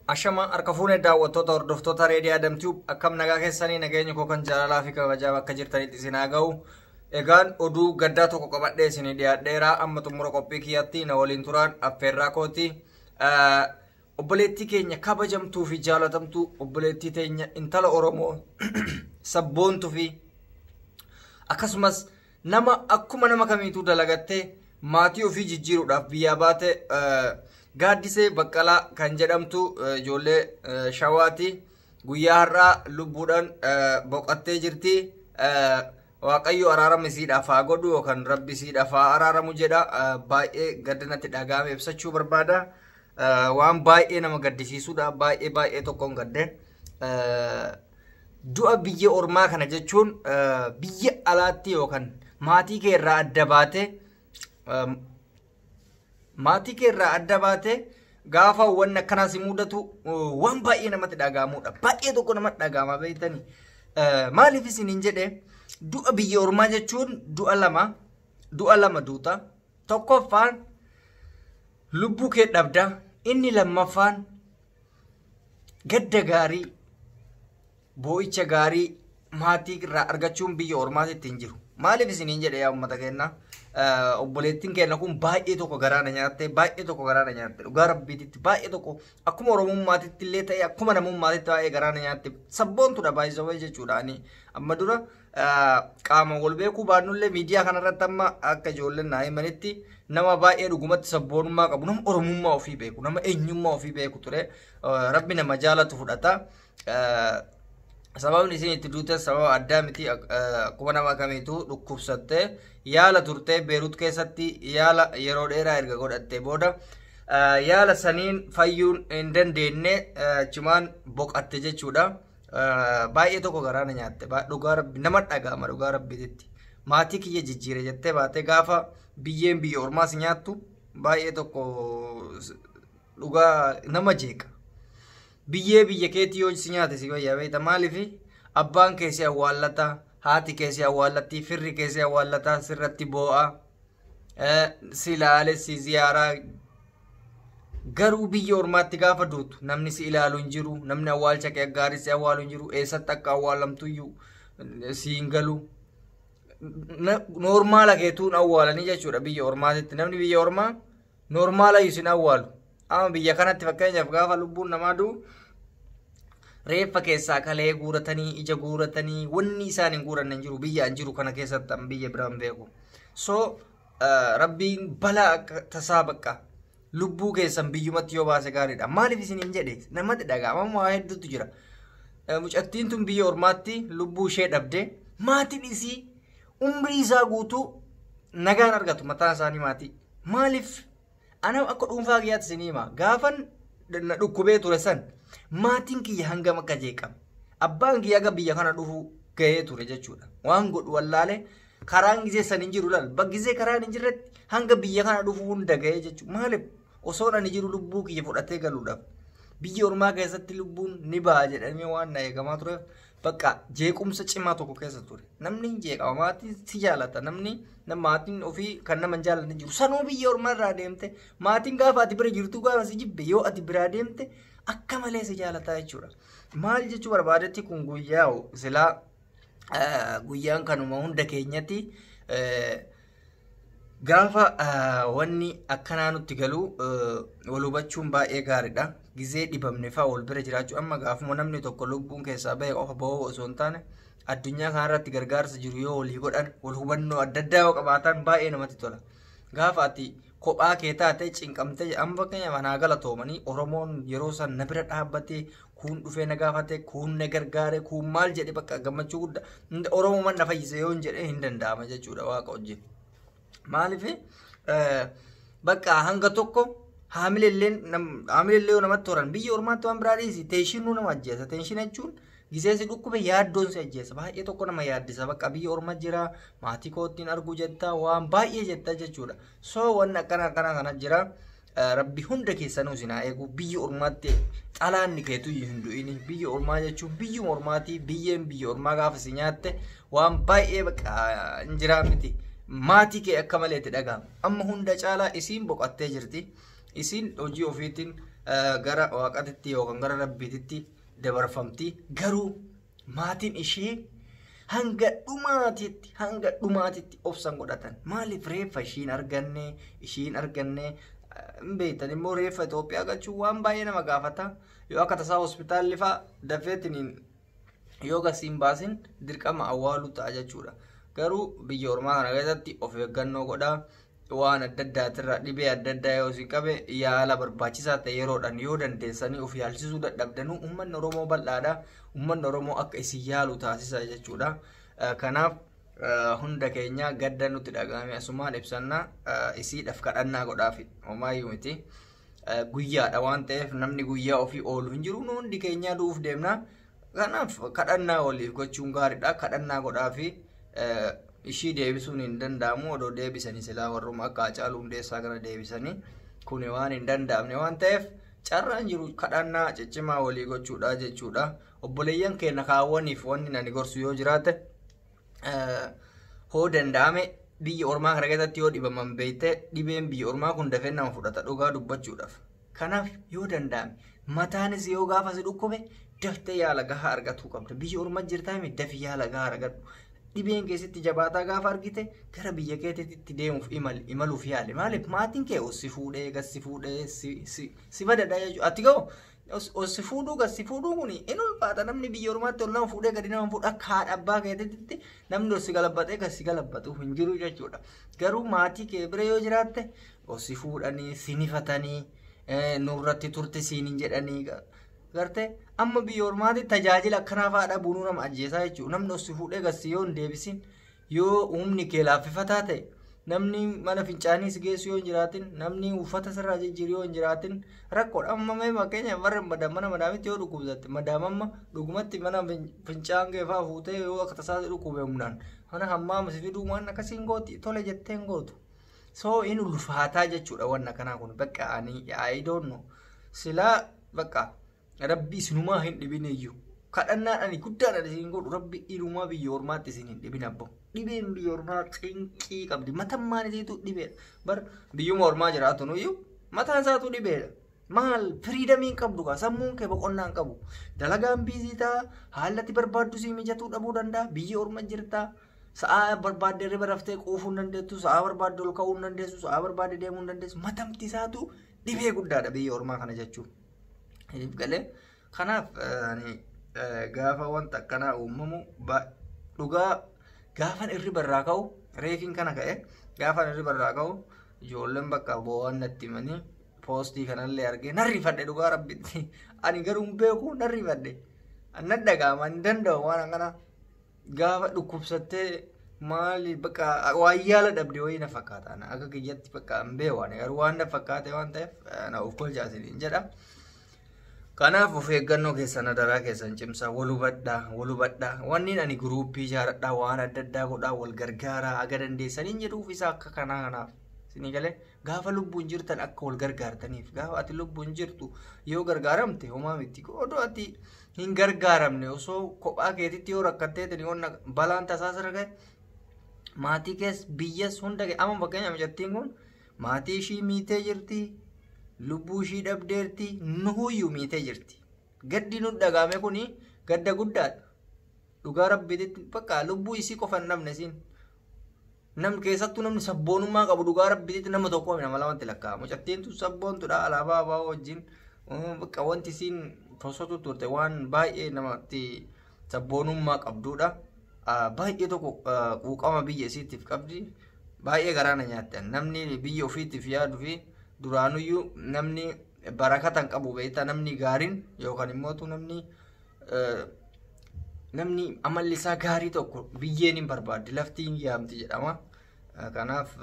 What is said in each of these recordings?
Ashama harka fuunee daawwattoota hordoftoota Reedii Adam Tube, akkam nagaa keessanii? Nageenya koo kan jaalalaa fi kabajaa bakka jirtanitti isin haa ga'u. Egaan oduu gaddaa tokko qabadhee isinii dhiyaadheera. Amma xumura qophii kiyyaatti na waliin turaan affeerraa kooti. Obboleettii keenya kabajamtuu fi jaalatamtuu, obboleettii teenya intala Oromoo sabboontuu fi akkasumas nama akkuma nama kamiituu dalagattee maatii ofii jijjiiruudhaaf biyyaa baate, Gaaddisee Baqqalaa kan jedhamtu, ijoollee Shawaati. Guyyaa har'aa lubbuudhaan boqottee jirti. Waaqayyo araarama isiidhaaf haa godhu yookaan Rabbi isiidhaaf haa araaramu jedha. Baay'ee gadda natti dhaga'ame ibsachuu barbaada. Waan baay'ee nama gaddisiisudha. Baay'ee baay'ee tokkoon gadde. Du'a biyya ormaa kana jechuun biyya alaatti yookaan maatii kee irraa adda baate, maatii kee irraa adda baate, gaafa wanni akkanaa si mudatu waan baay'ee namatti dhaga'amudha. Baay'ee tokko namatti dhaga'ama beektanii. Maaliif isiniin jedhe? Du'a biyya ormaa jechuun du'a lama, du'a lama duuta. Tokkoffaan lubbuu kee dhabda. Inni lammaffaan gadda gaarii, boo'icha gaarii maatii irraa argachuun biyya ormaatitti hin jiru. Maaliif isiniin jedhe yaa uummata keenya? Obboleettiin keenya kun baay'ee tokko garaa na nyaatte, baay'ee tokko garaa na nyaatte. Dhugaa Rabbiititti baay'ee tokko akkuma Oromummaatitti illee ta'e, akkuma namummaatitti baay'ee garaa na nyaatte. Sabboontudha baay'isawee jechuudha. Ani amma dura qaama wal beekuu baannullee, miidiyaa kanarratti amma akka ijoolleen naa himanitti nama baay'ee dhugumatti sabboonummaa qabu, nama Oromummaa ofii beeku, nama eenyummaa ofii beeku ture. Rabbi nama jaalatu fudhata. Sababni isin itti duute sababa addaa miti, akkuma nama kamiituu dhukkubsattee yaala turtee, Beerut keessatti yaala yeroo dheeraa erga godhattee booda yaala saniin fayyuun hin dandeenye, achumaan boqatte jechuudha. Baay'ee tokko garaa na nyaatte, dhugaa Rabbi nama dhaga'ama, dhugaa Rabbiititti. Maatii kiyya jijjiire jettee baatee gaafa biyyeen biyya ormaa si nyaattu baay'ee tokko dhugaa nama jeeqa. Biyyee biyya keetii yoo si nyaate si wayyaa beekta. Maaliif? Abbaan kee si awwaallata, haati kee si awwaallatti, firri kee si awwaallata, sirratti boo'a, si ilaale, si ziyaaraa. Garuu biyya ormaatti gaafa duutu namni si ilaalu hin jiru, namni awwaalcha kee gaarii si awwaalu hin jiru, eessatti akka awwaalamtuyyuu si hin galu. Noormaala keetuun awwaalanii jechuudha biyya ormaatitti. Namni biyya ormaa noormaala isin awwaalu. Amma biyya kanatti fakkeenyaaf gaafa lubbuun namaa du'u reeffa keessaa kalee guuratanii, ija guuratanii, wanni isaan hin guuranne hin jiru biyya an jiru kana keessatti, an biyya biraan beeku. So Rabbiin balaa akka tasaa bakka lubbuu keessan biyyumatti yoo baase gaariidha. Maaliif isin hin jedhe? Namatti dhaga'ama, waa hedduutu jira. Mucattiin tun biyya ormaatti lubbuu ishee dhabde, maatiin isii umrii isaa guutuu nagaan argatu mataan isaanii maatii. Maaliif? Ana akka dhuunfaa kiyyaatti isin hima. Gaafan na dhukkubee ture san maatiin kiyya hangam akka jeeqame. Abbaan kiyya aga biyya kana dhufu gahee ture jechuudha. Waan godhu wallaalee, karaan gizee san hin jiru laal. Gizee karaan hin jirretti hanga biyya kana dhufu hunda gahee jechuudha. Maaliif? Osoo ani jiru lubbuu kiyya fudhatee galuudhaaf. Biyya ormaa keessatti lubbuun ni ba'a jedhamee waan na eegamaa tureef bakka jeequmsa cimaa tokko keessa ture. Namni hin jeeqama, maatiin si jaalata, namni maatiin ofii kan nama hin jaalanne jiru. Sanuu biyya ormaa irraa deemte, maatiin gaafa ati bira jirtu gaafa si jibbe, yoo ati biraa deemte akka malee si jaalataa jechuudha. Maal jechuu barbaadetti, kun guyyaa silaa guyyaan kanuma hunda keenyatti gaafa wanni akkanaa nutti galu wal hubachuun baay'ee gaariidha. Gizee dhibamne fa'aa wal bira jiraachuu, amma gaafuma namni tokko lubbuun keessaa bahe qofa bahuu osoo hin taane, addunyaa kanarratti gargaarsa jiru yoo walii godhan, wal hubannoo adda addaa yoo qabaatan baay'ee namatti tola. Gaafa ati kophaa kee taate cinqamtee, amma fakkeenyaaf anaa galatoomanii Oromoon yeroo san na bira dhaabbatee, kuun dhufee na gaafate, kuun na gargaare, kuun maal jedhe, bakka gammachuu guddaa Oromoo na fayyise yoo hin jedhe hin danda'ama jechuudha Waaqa wajjin. Maaliif? Bakka hanga tokko haamileellee yoo namatti horan biyya ormaatti, waan biraa dhiisi, tension nama ajjeesa. Tension jechuun gisee si dhukkube yaaddoon si ajjeesa. Baay'ee tokko nama yaaddisa. Bakka biyya orma jira, maatii koottiin arguu jetta, waan baay'ee jetta jechuudha. So wanni akkana akkana kana jira. Rabbi hunda keessanuu isin haa eegu. Biyya ormaatti xalaanni keetu hin du'ini. Biyya ormaa jechuun biyyuma ormaati. Biyyeen biyya ormaa gaafa si nyaatte waan baay'ee bakka hin jiraa miti. Maatii kee akka malee itti dhaga'ama. Amma hunda caalaa isiin boqottee jirti. Isiin hojii ofiitiin gara waaqatitti yookaan gara rabbiititti dabarfamti. Garuu maatiin ishee hanga dhumaatitti obsan godhatan. Maaliif reeffa ishiin arganne hin beektan immoo reeffa Itoophiyaa galchuun waan baay'ee nama gaafata. Yoo akka tasaa hospitaalli fa'a dafeetiniin yoo gasiin baasin dirqama awwaaluu ta'a jechuudha. Garuu biyya ormaa kana keessatti of eeggannoo godhaa. Waan adda addaatirraa dhibee adda addaa yoo isin qabe yaala barbaachisaa ta'e yeroodhaan yoo dandeessanii of yaalchisuu dadhabdanuu uummanni Oromoo bal'aadha. Uummanni Oromoo akka isin yaalu taasisa jechuudha. Kanaaf hunda keenya gadda nutti dhagahame asumaan ibsannaa isiidhaaf kadhannaa godhaafi homaayyuu miti. Guyyaadha waan ta'eef namni guyyaa ofii oolu hin jiru, nu hundi keenyaa du'uuf deemna. Kanaaf kadhannaa waliif gochuun gaariidha. Kadhannaa godhaafi ishii deebisuun hin danda'amu. Odoo deebisanii silaa warruma akka Haacaaluu Hundeessaa kana deebisanii kuni waan hin danda'amne waan ta'eef carraan jiru kadhannaa ciccimaa walii gochuudha jechuudha. Obboleeyyan keenya kaawwaniif wanni ani gorsu yoo jiraate hoo danda'ame biyya ormaa kana keessatti yoo dhibaman beekte dhibeen biyya ormaa kun dafee nama fudhata dhugaa dubbachuudhaaf. Kanaaf yoo danda'ame mataanis yoo gaafa si dhukkube daftee yaala gahaa argatuu qabda. Biyya ormaa jirtaa miti dafi yaala gahaa argadhu. Dhibeen keessatti jabaataa gaafa argite gara biyya keetiitti deemuuf imaluuf yaali. Maaliif maatiin kee os si fuudhee gas si fuudhee si badadha jechuudha. Ati ga'u os si fuudhuu gas si fuudhuu kuni in ulfaata. Namni biyya ormaatti ol nama fuudhee gadi nama fuudha akka haadha abbaa keetiitti namni os si galabbatee gas si galabbatu hin jiru jechuudha. Garuu maatii kee bira yoo jiraatte os si fuudhanii sinifatanii nurratti turte siin hin jedhanii gartee amma biyya ormaatti tajaajila akkanaa fa'aa dhabuun nama ajjeesaa jechuudha. Namni os fuudhee gassi yoo hin deebisin yoo humni kee laaffifataa ta'e namni mana fincaanii si geessu yoo hin jiraatin namni uffata sirraa jijjiiru yoo hin jiraatin rakkoodha. Amma mee fakkeenyaaf warra mana madaamitti yoo dhukkubsatte madaamamma dhugumatti mana fincaan kee fa'aa fuutee yoo akka tasaa dhukkube humnaan mana hammaama si fiduu waan akkasiin gooti tole jettee hin gootu. So in ulfaataa jechuudha wanna kanaa kun bakka ani I don't know silaa bakka Rabbi isinumaa hin dhibin iyyuu. Kadhannaan ani guddaan ani isin godhu Rabbi inumaa biyya ormaatti isin hin dhibin abbo. Dhibeen biyya ormaa cinqii qabdi. Matammaan isiitu dhibeedha. Bar biyyuma ormaa jiraatu nuyyuu mataan isaatu dhibeedha. Maal firiidamii hin qabdu kaa sammuun kee boqonnaa hin qabu. Dalagaan biizii ta'a haalli barbaaddu sii mijatuu dhabuu danda'a. Biyya orma jirta. Sa'aa barbaadde riba raftee quufuu hin dandeessu. Sa'aa barbaadde ol ka'uu hin dandeessu. Sa'aa barbaadde deemuu hin dandeessu. Matamti isaatu dhibee guddaadha biyya ormaa kana jechuun. Galee kanaaf gaafa wanta akkanaa uumamu dhugaa gaafan irri barraa ka'u reefiin kana ka'e gaafan irri barraa ka'u ijoolleen bakka boo'an natti himanii poostii kanallee argee narrifadhe dhugaa rabbitti ani garuu hin beeku narrifadhe nan dhaga'ama hin danda'u waan akkana gaafa dhukkubsattee maali bakka waan yaala dhabde wayii na fakkaata akka kiyyatti bakka hin beeku ani garuu waan na fakkaate waan ta'eef na of kolchaasiniin jedha. Kanaaf of eeggannoo keessan adaraa keessan cimsaa wal hubadhaa wanni ani guruuppii ijaaradhaa waan adda addaa godhaa wal gargaaraa aga dandeessaniin jedhuuf isa akka kanaa kanaaf isinii galee gaafa lubbuun jirtan akka wal gargaartaniif gaafa ati lubbuun jirtu yoo gargaaramte homaa miti odoo ati hin gargaaramne osoo kophaa keetitti yoo rakkatteetiin onna balaan tasaa sirra ga'e maatii kees biyyas hunda ga'e amma fakkeenyaaf mucattiin kun maatii ishii miitee jirti. Lubbuu ishii dhabdeerti nuhuyyuu miitee jirti. Gaddi nu dhagahame kuni gadda guddaadha. Dhugaa rabbiitti bakka lubbuu isii qofa hin dhabne isiin. Namni keessattuu namni sabboonummaa qabu dhugaa rabbiitti nama tokkoo nama lamatti lakkaa'ama. Mucattiin tun sabboontudha alaabaa abaa wajjin bakka wanti isiin tosotu turte waan baay'ee namatti sabboonummaa qabdudha. Baay'ee tokko quuqama biyya isiitiif qabdi. Baay'ee garaa na nyaatte. Namni biyya ofiitiif yaaduu fi duraanuyyuu namni barakatan qabu beektaa namni gaariin yookaan immoo namni amalli isaa gaarii tokko biyyeen hin barbaadde lafti hin yaamti jedhama. Kanaaf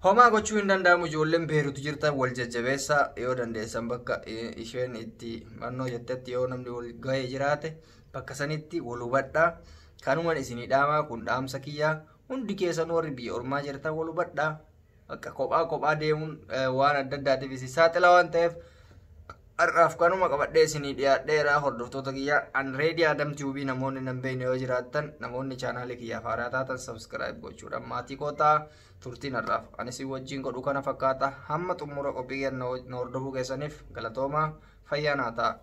homaa gochuu hin danda'amu ijoolleen Beeruutu jirtan wal jajjabeessaa yoo dandeessan bakka isheen itti mannoo jettetti yoo namni wal ga'ee jiraate bakka sanitti wal hubadhaa. Kanumaan isinii dhaamaa kun dhaamsa kiyyaa hundi keessan warri biyya ormaa jirtan wal hubadhaa. Akka kophaa kophaa deemuun waan adda addaatiif isin saaxila waan ta'eef Har'aaf kanuma qabadhee isinii dhiyaadheera, hordoftoota kiyya. An Reedii Adam Tube. Namoonni nan beekne yoo jiraattan, namoonni chaanaalii kiyyaaf haaraa taatan, subscribe gochuudhaan maatii kootaa. Turtiin har'aaf ani isin wajjin godhu kana fakkaata. Hamma xumura qophii na hordofuu keessaniif galatoomaa, fayyaa naa ta'a.